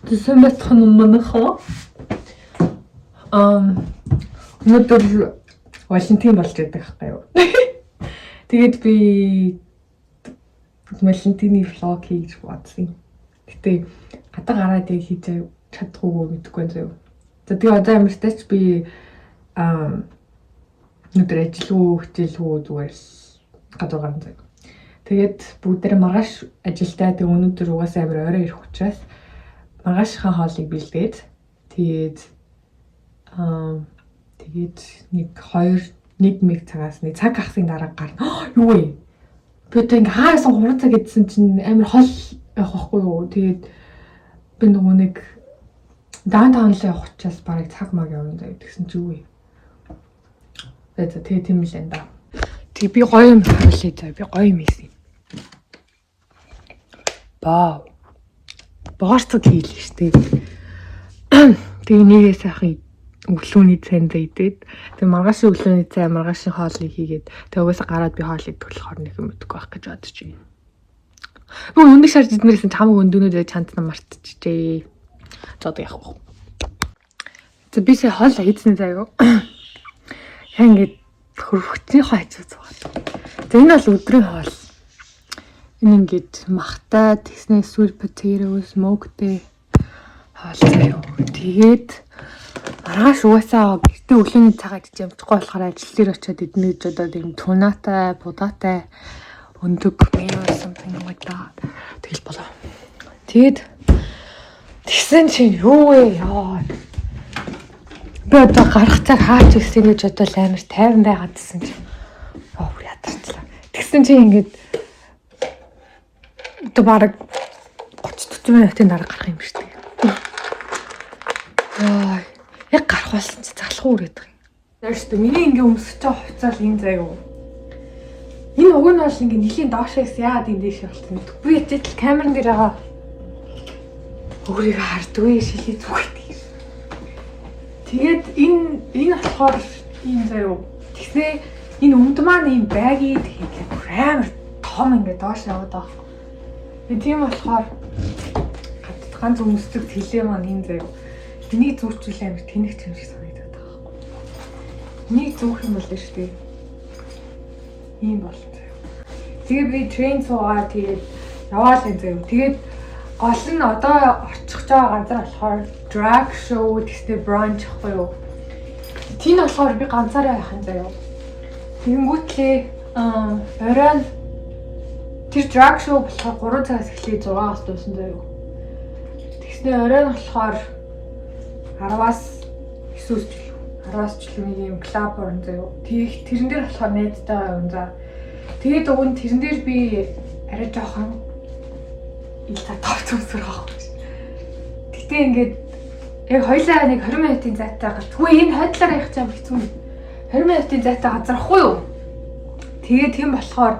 Сайн байцгаана уу, манайхаа? Өнөөдөр Валентин болж байдаг байхгүй юу? Тэгээд би Валентины vlog хийж бодсон. Гэтэ гадаа гараад яг хийж чадахгүй мэдэхгүй байна заяа. За, тэгээ одоо амартай ч би өнөөдөр ажилгүй, хичээлгүй, зүгээр л гадуур гарна заяа. Тэгээд бүгдээрээ маргааш ажилдаа, тэгээ өнөөдөр угаасаа амар орой ирэх учраас маргаашийнхаа хоолыг бэлдээд, тэгээд тэгээд нэг хоёр нэг мэг цагаас нэг цаг хагасны дараа гарна. Юу вэ? Би одоо ингээ хаасан 3 цаг гэдсэн чинь амар хол явах байхгүй юу? Тэгээд би нөгөө нэг downtown л явах учраас бараг цаг маг явна заяа. Тэгсэн чи юу вэ? За, тэгээ тийм л энэ да. Тэгээ би гоё юм харуулъя заяа. Би гоё юм хийсэн. Вау. Боорцог хийлээ штэ. Тэгээ нэгээ сайхан өглөөний цайнд идээд, тэгээ маргааш өглөөний цай, маргаашийн хоолыг хийгээд, тэгээ угаасаа гараад би хоол идэх болохоор нэг юм мэдэхгүй байх гэж бодож байна. Би өндөг шарж идмээрсэн чамаг өндөгнөө чанд нам мартчихжээ. За, одоо явах уу. За, би сая хоол хийдсэн заяа. Яа, ингээд хөрвөгчний хажуу зугаад. За, энэ бол өдрийн хоол. Энэ ингээд махтай, тэгснээ sweet potato, smoked хоол заяа. Тэгээд маргааш угаасаа гэртээ өглөөний цагаа идэж амжихгүй болохоор ажил дээр очиод идэнэ гэж бодоод юм tuna тай, будаатай өндөг, mayo, something like that. Тэгэл болоо. Тэгээд тэгсэн чинь юу вэ? Яа. Би одоо гарах цаг хаач ирсэн гэж бодвол амар тайван байгаадсэн чинь оо, бүр ядарчлаа. Тэгсэн чинь ингээд одоо бараг 30 40 минутын дараа гарах юм шүү дээ. Яа, яг гарах болсон чи залхуу үрээд байгаа юм. Тэр шүү дээ. Миний ингээ өмсөж байгаа хувцас энэ заяа. Энэ уг нь бол ингээ нэлийн доошоос яагаад энэ дээш болсон мэдэхгүй. Би хэвчээ камеран дээр байгаа өөрийгөө хардгүй шилий зүгт. Тэгээд энэ болохоор ийм заяа. Тэгснээ энэ өмд маань ийм baggy, тэгээд бүр амар том ингээ доош яваад байгаа. Тэгээд тийм болохоор ганц өмсдөг тэлээ маань энэ заяа. Энийг зүүчүүл амар тэнэг юм шиг санагдаад байгаа байхгүй. Энийг зүүх юм бол шүү дээ. Ийм бол заяа. Тэгээ би train суугаа, тэгээд яваал энэ заяа. Тэгээд гол нь одоо очих байгаа газар болохоор drag show гэстэй brunch ахгүй юу. Тийм болохоор би ганцаараа явах юм заяа. Тэгэнгүүтлээ оройн тэр drag show болохоор 3 цагаас эхлээд 6-аас дууссан заяа. Тэгснээ оройн болохоор 10-аас 9-өөс ч илүү 10-аас ч илүү нэг юм клуб орон заяа. Тэг тэрэн дээр болохоор найзтайгаа явна за. Тэгээд уг нь тэрэн дээр би арай жоохон ил та товч өмсөр байхгүй. Гэтэ ингээд яг хоёлаа нэг 20 минутын зайтай гал. Тэгвэл энэ хойдлоор явах чам хэцүү юм. 20 минутын зайтай газар ахгүй юу? Тэгээд тийм болохоор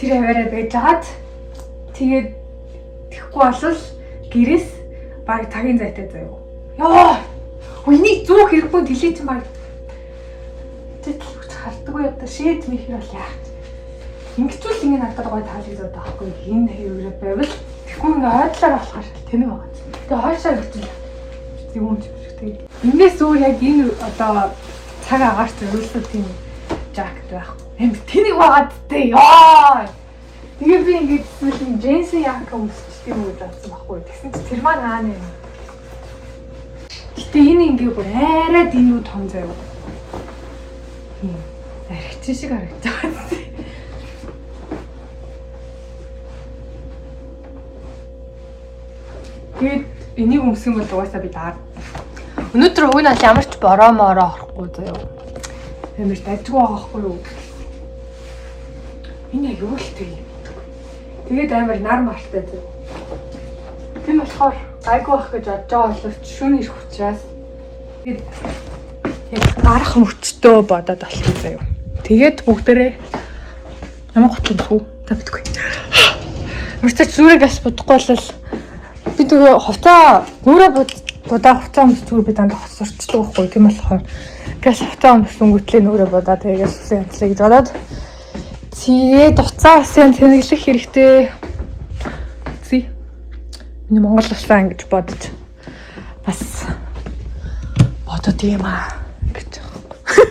тэр хаваараа байж агаад, тэгээд тэгэхгүй болвол гэрээс баг цагийн зайтай заяа. Йоо. Энийг зүүх хэрэггүй, тэлээ чинь баг. Тэтэл хүч хардггүй, одоо шийд мэхэр бол яах. Ингэчүүл ингэ надад гоё таалагдаад байгаа байхгүй. Энэ хэвээрээ байвал тэгэхгүй ингээ хойдлоор болохоор тэнэг байгаа. Тэгээ хойшоо гэтэл юм юм шиг тэгээ. Энээс өөр яг энэ одоо цаг агаарт зориулсан тийм жакет байхгүй. Эм тэнэг байгаад тээ. Ёо. Тэгээ би ингээд сүүлийн джинсэн яка өмсчихдээ юм уу бодсон байхгүй. Тэгсэн чи тэр маань хаана юм. Гэтэ энэ ингээ бүр арай дээрүү том заяа. Тийм. Архичин шиг харагдаж байгаа. Тэгээд энийг өмсөн бол угаасаа би даар. Өнөөдөр уг нь бол ямар ч бороо моороо орохгүй заяа. Амар дажгүй байгаа байхгүй юу? Энэ яг юу л тэг юм. Тэгээд амар нар мартай заяа. Тийм болохоор гайгүй байх гэж бодож байгаа боловч шөнө ирэх учраас тэгээд яг гарах мөчтөө бодоод болчих заяа. Тэгээд бүгдээрээ ямар гот юм бэ? Та мэдгүй. Мөрцөж зүрэг бас бодохгүй бол би тэгээ хувцаа нүрээ будаа, хувцаа өмс зүгээр би дандаа хоцорчлог байхгүй. Тийм болохоор гээс хувцаа өмсөнгүүтлээ нүрээ будаа, тэгээд сусан янзлаа гэж бодоод, тэгээд уцаа бас юм тэнэглэх хэрэгтэй. Зи. Миний Монгол улсаа ингэж бодож бас бодод юм аа гэж байгаа.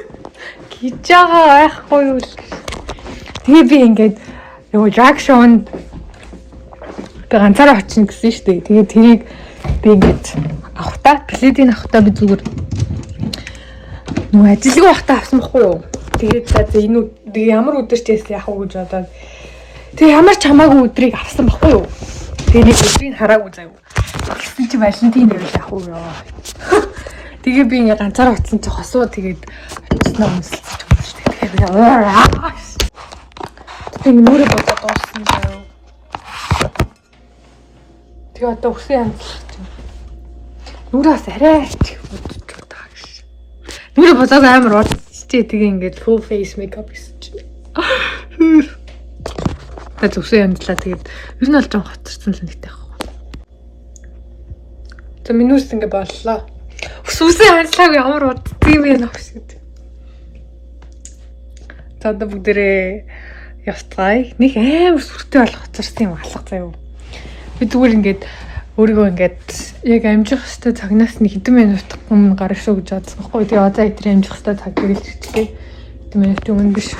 Гэж байгаа байхгүй юу л. Тэгээ би ингээд нөгөө drag show-нд би ганцаараа очино гэсэн шүү дээ. Тэгээ тэрийг би ингээд авахтаа, билетийг авахтаа би зүгээр нөгөө ажилгүй байхдаа авсан байхгүй юу? Тэгээд за за энэ тэгээ ямар өдөр ч байсан яах вэ гэж бодоод тэгээ ямар ч хамаагүй өдрийг авсан байхгүй юу? Тэгээ нэг өдрийг хараагүй заяа. Тэгсэн чи Валентин гэвэл яах вэ ёо. Тэгээ би ингээ ганцаараа очсон чи хосуу тэгээд очсноо өмсөлцөж юм шүү дээ. Тэгэхээр би би нүрэ бодоод дууссан заяа. Тэгээ одоо үсэн янзлах чинь. Нүрэ бас арай ч бодож удаа гэж. Нүрэ бодоод амар удчихжээ. Тэгээ ингээд full face makeup гэсэн чинь. Тэгээ зүсэн янзлаа. Тэгээд ер нь бол жоон хоцорсон л нэгтэй байхгүй. За миний үс ингээ боллоо. Үс үсэн янзлаагүй ямар уддаг юм бэ новш гэдэг. За одоо бүгдээрээ явцгаая. Нэг амар сүртэй болох хоцорсон юм алга заяа. Би зүгээр ингээд өөрийгөө ингээд яг амжих хэвээр цагнаас нэг хэдэн минут өмнө гарах шүү гэж бодсон байхгүй. Тэгээ одоо тэр амжих хэвээр цаг гэрэл ирчихлээ. Хэдэн минут өмнө биш.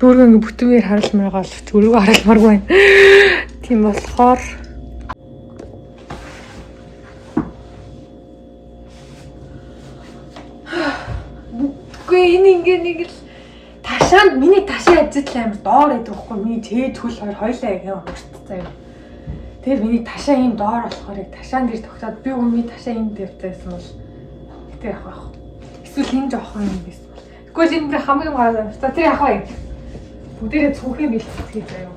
Би өөрийгөө ингээд бүтэнээр харуулмаар байгаа боловч өөрийгөө харуулмааргүй байна. Тийм болохоор үгүй энэ ингээ нэг л ташаанд миний ташаа ажил амар доор байдаг байхгүй миний чээж хөл хоёр хоёлаа яг юм урт заяа. Тэгэхээр миний ташаа ийм доор болохоор яг ташаан дээр тогтоод би өмнө ташаа энд тавьчихсан бол гэтээ явах байх. Эсвэл энэ жоохон юм байсан бол. Тэгвэл энэ бүр хамгийн гараад. За тэр явах бай. Бүгдээрээ цүнхээ бэлтгэх заяа.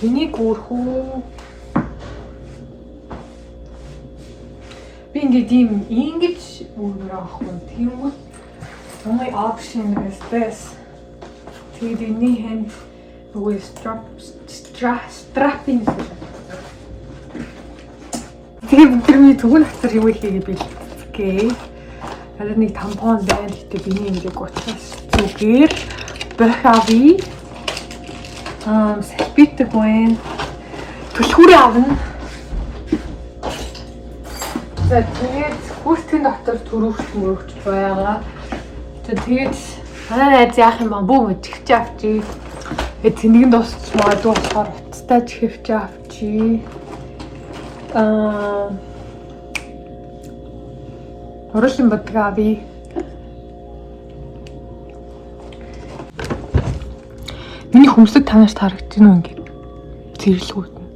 Энийг үүрхүү. Би ингээд ийм ингэж үүрмээр аахгүй. Тэгвэл only option is this. Тэгээд энэний хэнд нөгөө strapping гэсэн. Тэгээд бид нар миний түгэн хацар юу хийгээ бэлтгэе. Надад нэг тампон байна. Гэтэ биний ингээд учраас зүгээр бох авъя. Салфетик байна. Түлхүүрээ авна. За тэгээд хүүхдийн дотор төрөвч мөрөвч байгаа. За тэгээд манай найз яах юм бэ? Бүү чихвч авчи. Тэгээд тэнэг нь дуусч магадгүй болохоор утастай чихвч авчи. Уруулын бодог авъя. Миний хөмсөг танаас харагдаж байна уу ингээд зэрлэгүүд нь.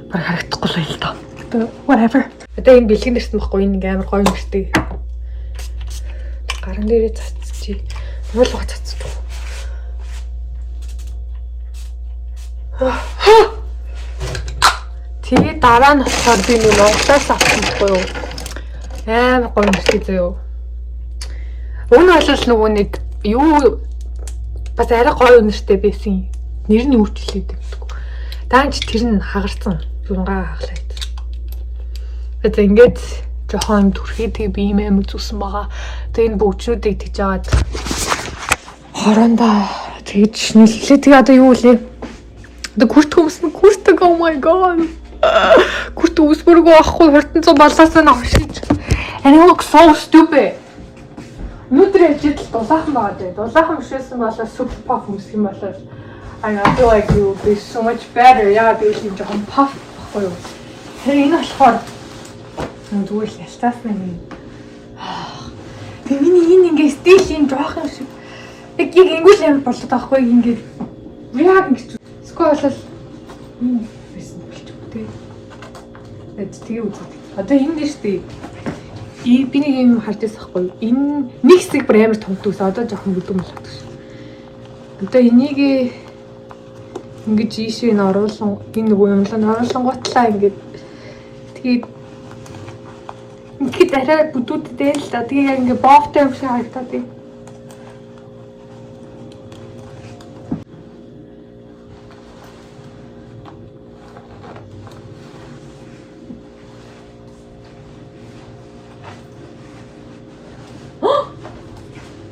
Бараг харагдахгүй л байл та. Одоо whatever. Одоо энэ бэлгэн дэрсэн байхгүй энэ ингээм амар гоё нэртэй. Гаран дээрээ цацчих. Нуулга цацчих. Тэгээд дараа нь болохоор би нэг Монголоос авсан байхгүй юу? Амар гоё нэртэй заяа. Уг нь бол нөгөө нэг юу бас арай гоё нэртэй байсан. Нэр нь юу ч хэлээд байдаггүй. Даанч тэр нь хагарсан. Зунгаа хаглаад. Тэгээд ингээд жоохон юм түрхээ тэг би юм амар зүсэн байгаа. Тэгээд энэ бөгжнүүдийг тэгж аваад хорондоо тэгж нийллээ. Тэгээ одоо юу лээ? Одоо күрт хүмүүс нь күртэг oh my god. Күрт өмсмөргөө авахгүй хурдан зам балаасаа нь авшиж. And it looks so stupid. Өнөөдөр ажил дулаахан байгаа дээ. Дулаахан бишээсэн болоо super puff өмсөх юм болоо I feel like it will be so much better. Яагаад гэвэл юм жоохон puff баггүй юу? Тэгэхээр энэ болохоор зүгээр л ялцаасан юм. Тэгээ миний энэ ингээ стил юм жоох юм шиг. Яг яг ингүүл юм болоод байгаа хгүй ингээ яг ингэж. Эсвэл бол энэ байсан болчих үү те. Тэгээ үзээд. Одоо энэ дээ шүү дээ. Би нэг юм харж байсан хгүй. Энэ нэг хэсэг бүр амар томдгоос одоо жоохон бүдүүн болоод шүү. Одоо энийг ингэж ийшээ н оруулан энэ нөгөө юмлаа оруулангуутлаа ингээд тэгээд ингээд арай бүдүүдтэй л да. Тэгээ яг ингээд боовтой юм шиг харагдаад байна.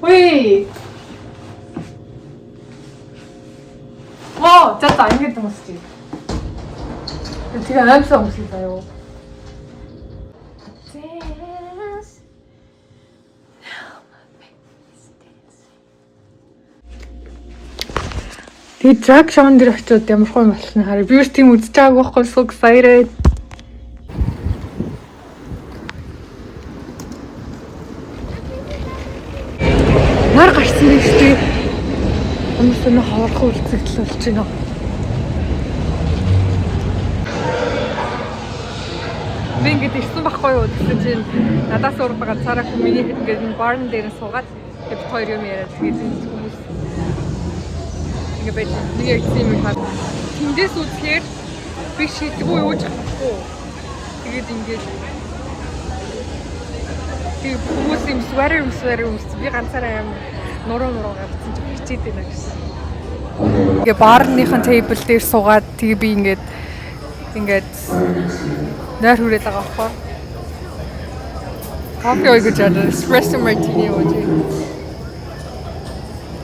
Үгүй. Оо, за ингэж өмсчих. Тэгээ аимсаа өмсөе заяа. Dance. Тэгээ drag show дээр очиод ямар хөө юм болохыг харъя. Би юу ч тийм үзэж байгаагүй байхгүй, so excited. Нар гарсан байх шүү дээ. Ямар сонин ховорхон үлцэгдэл болж байна. Би ингээд ирсэн байхгүй юу гэсэн чинь надаас өөр ганцаараа хүн миний ингээд барн дээр суугаад тэгээд бид хоёр юм яриад, тэгээд хүмүүс ингээд байж нэг яг тийм юм хаа. Тэндээс үзэхээр би шийдэггүй, юу ч харахгүй. Тэгээд ингээд тэг хүмүүс юм sweater өмссөн. Би ганцаараа амар нуруу нуруу гарцсан чи хичээд байна гэсэн. Тэгээ барныхан table дээр суугаад, тэгээ би ингээд нойр хүрээд байгаа байхгүй. Кофе ууя гэж бодоод espresso martini ууж.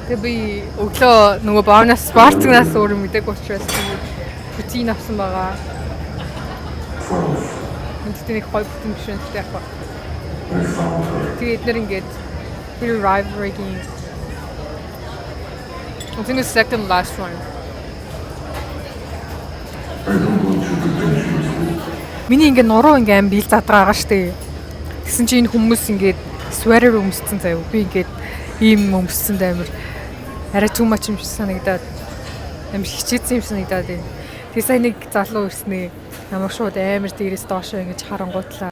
Тэгээ би өглөө нөгөө баунаас спортнаас өөр мэдээгүй учраас тэгээд poutine авсан байгаа. Мэдээ нэг гоё poutine биш үү яг ба. Тэгээ эднэр ингээд тэр rivalry-гийн, I think it's second last one. Миний ингээд нуруу ингээ аим бил задраа байгаа штэ. Тэгсэн чинь энэ хүмүүс ингээд sweater өмссөн заяа. Би ингээд ийм өмссөн амар арай too much юм шиг санагдаад, амар хичээсэн юм санагдаад байна. Тэгээ сая нэг залуу ирснээ намайг шууд амар дээрээс доошоо ингэж харангуутлаа.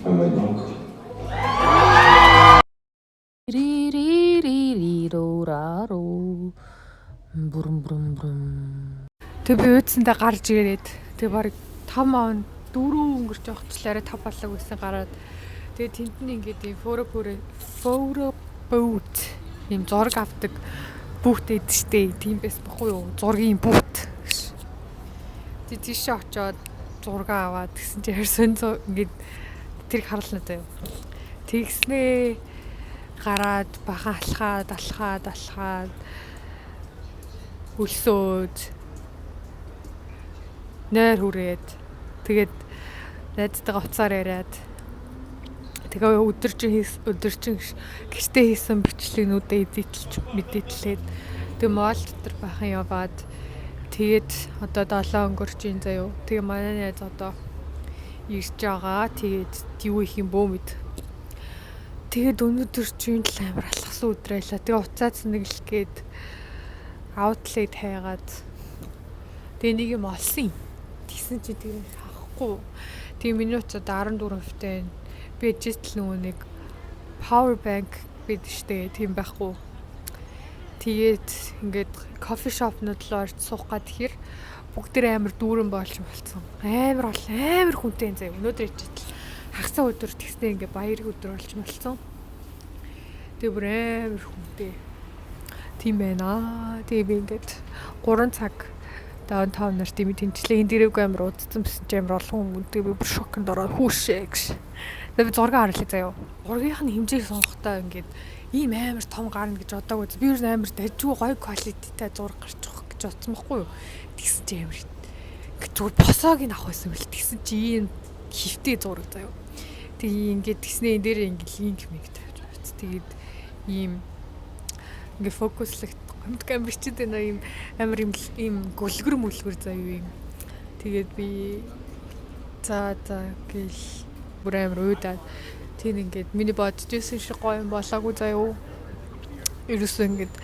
I'm my uncle. Ри-ри-ри-ри-ро-ра-ро. Бүрм бүрм бүрм. Тэгээ би уудсандаа гарч ирээд, тэгээ бараг 5 он 4 өнгөрч явахчлаа, арай 5 болоог байсан гараад, тэгээ тэнд нь ингээд ийм photo booth, ийм зураг авдаг booth эд штэ, тийм байсан бохгүй юу, зургийн booth. Тэгээ тийшээ очиод зураг аваад, тэгсэн чинь харин ингээд тэрийг харлаа заяа. Тэгснээ гараад бахан алхаад алхаад алхаад өлсөөд нойр хүрээд, тэгээд найзтайгаа уцаар яриад, тэгээ өдөржин гэртээ хийсэн бичлэгнүүдээ edit лэж мэдээлээд, тэгээ mall дотор бахан яваад, тэгээд одоо 7 өнгөрч ин заяо. Тэгээ манай найз одоо ирж байгаа. Тэгээд юу их юм бөө мэд. Тэгээд өнөөдөр чинь л амар алхсан өдөр байлаа. Тэгээ уцаа цэнэглэх гээд outlet хайгаад, тэгээ нэг юм олсон юм. Тэгсэн чинь тэр авахгүй. Тэгээ миний утас одоо 14% тай байна. Би just л нөгөө нэг power bank гэдэг штэ, тийм байхгүй. Тэгээд ингээд coffee shop нууд руу орж суух гад тэгэхээр бүгд тэр амар дүүрэн болж болцсон. Амар бол амар хүнтэй энэ заяа. Өнөөдөр ижил хагасаа өдөр тэгснэ ингээд баярын өдөр болж болцсон. Тэгээ бүр амар хүнтэй. Тийм байна. Тэгээ би ингээд 3 цаг downtown нарт юм тэнцлээ. Энэ дээрээгүй амар удацсан байсан чи амар олон хүн. Тэгээ би бүр шоконд ороод хүүшээ гэж. Тэгээ би зураг харлаа заяа. Зургийнх нь хэмжээг сонгохдоо ингээд ийм амар том гарна гэж бодоагүй. Би ер нь амар дажгүй гоё quality тай зураг гарч байгаа гэж бодсон байхгүй юу? Тэгсэн чи амар ингээд зүгээр босоог нь авах байсан бэл. Тэгсэн чи ийм хөвтэй зураг заяа. Тэгээ ингээд тэгснээ энэ дээр ингээд link мэг тавьж байц. Тэгээд ийм ингээд фокуслогт гомдг амар хичээд байна, ийм амар ийм гүлгэр мүлгэр заяа юм. Тэгээд би за за гэл бүр амар уйдаад, тийм ингээд миний бодож исэн шиг гоё юм болоогүй заяа. Ерөөсөө ингээд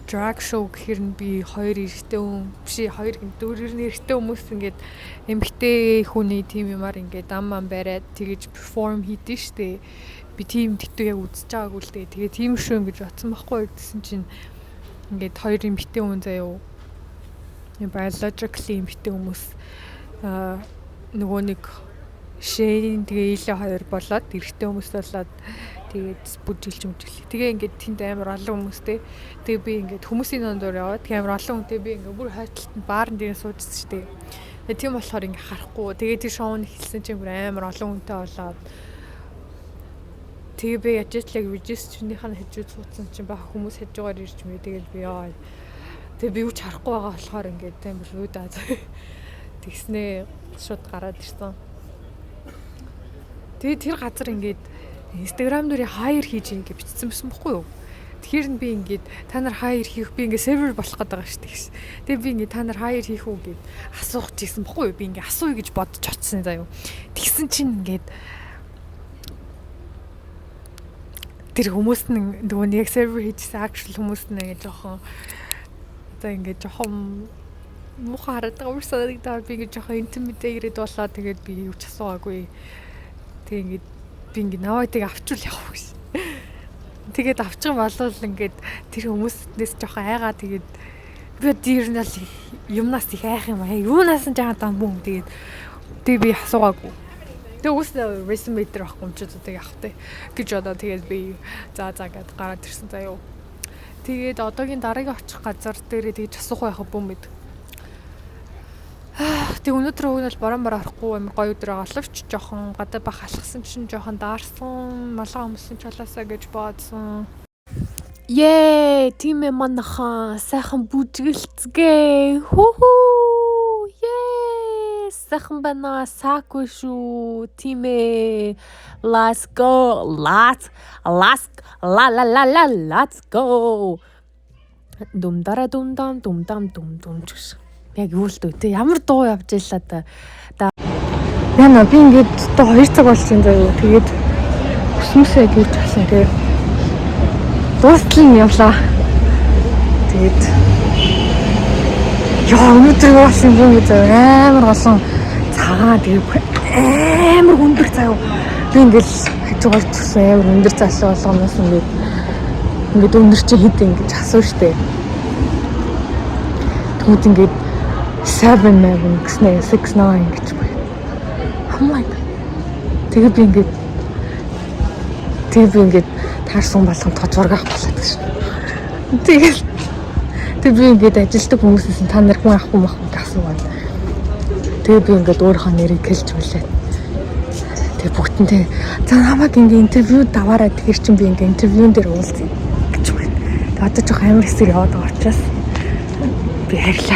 drag show гэхэр нь би хоёр эрэгтэй хүн биш, хоёр дөрөв эрэгтэй хүмүүс ингээд эмэгтэй хүний тийм юмар ингээд ам ам бариад тэгэж perform хийдэж штэ. Би тийм тэгтүү яг үзэж байгаагүй л дээ. Тэгээ тийм шүү юм гэж бодсон байхгүй, гэсэн чинь ингээд хоёр эмэгтэй хүн заяа. Biologically эмэгтэй хүмүүс аа нөгөө нэг Шэйн тэгээ Илэ хоёр болоод эрэгтэй хүмүүс болоод тэгээд бүжиглж мүжиглээ. Тэгээ ингээд тэнд амар олон хүмүүстэй. Тэгээ би ингээд хүмүүсийн дундуур яваад, тэгээ амар олон хүнтэй, би ингээд бүр хойтлолт нь баарн дээр суужсэн шүү дээ. Тэгээ тийм болохоор ингээд харахгүй. Тэгээ тэр шоу нь эхэлсэн чинь бүр амар олон хүнтэй болоод Тэгээ би яаж л яг registry-ийн хажууд суудсан чинь бага хүмүүс хажуугаар ирж мэ, тэгэл би яа. Тэгээ би юу ч харахгүй байгаа болохоор ингээд амар үүдаа. Тэгснээ шууд гараад ирсэн. Тэгээ тэр газар ингээд Instagram дээр hire хийж ингээд бичсэн байсан бохгүй юу? Тэгэхээр нь би ингээд та нар hire хийх, би ингээд server болох гэдэг байгаа шүү дээ. Тэгээ би ингээд та нар hire хийх үү гэд асуух гэсэн бохгүй юу? Би ингээд асууя гэж бодож очсон заяа. Тэгсэн чинь ингээд тэр хүмүүс нь нөгөө нэг server хийжсэн actual хүмүүс нь ингээд жоохон одоо ингээд жоохон муухай хараад байгаа юм шиг санагдаад, би ингээд жоохон intimidated болоод, тэгээд би юу ч асуугаагүй. Тэгээ ингээд би ингээд намайг авчвал явах гэж. Тэгээд авчих юм болвол ингээд тэр хүмүүснээс жоохон айгаа, тэгээд би ер нь бол юмнаас их айх юм аа. Юунаас нь жаахан дам бүүм, тэгээд би асуугаагүй. Тэгээ үс resume дээр байхгүй юм чи одоо явах тэ гэж одоо тэгээд би за за гэд гараад ирсэн заяо. Тэгээд одоогийн дараагийн очих газар дээрээ тэгж асуух байх бүүм мэд. Тэг өнөөдөр уг нь бол борон бороо орохгүй амар гоё өдөр байгаа боловч жоохон гадаа бах алхсан чинь жоохон даарсан, малгай өмсөн чалаасаа гэж бодсон. Ее, тийм ээ, манайхан сайхан бүжгэлцгээ. Хүү. Ее, сайхан байна. Саагүй шүү. Тийм ээ. Let's go. Let's la la la la, let's go. Дум дара дум дам дум дам дум дум ч гэсэн. Яг юу л дөө те, ямар дуу явж байлаа да. Яна, би ингээд одоо 2 цаг болсон заяа. Тэгээд өсмөсөө гэрж авсан. Тэгээд дуустал нь явлаа. Тэгээд яа, өнөөдөр юу болсон юм бэ заяа, амар олон цагаан, тэгээд амар өндөр заяа. Би ингээд хажуугаар зүсэн амар өндөр залуу болгоноос ингээд өндөр чи хэд ингэж асуу штэ. Тэгмэд ингээд 7 7 гэснэ, 6 9 гэж байна. I'm like, тэгээ би ингээд таарсан болгон тоо зураг авах болоод гэж. Тэгэл тэг би ингээд ажилтдаг хүмүүсээс нь та нар хүн авах уу мах уу асуугаад. Тэгээ би ингээд өөрийнхөө нэрийг хэлж хүлээ. Тэгээ бүгдэнтэй за намайг ингээд интервью даваарай, тэгэхээр чин би ингээд интервьюн дээр уулзъя гэж байна. Тэгээ одоо жоох амар хэсэг яваад байгаа учраас би харилаа.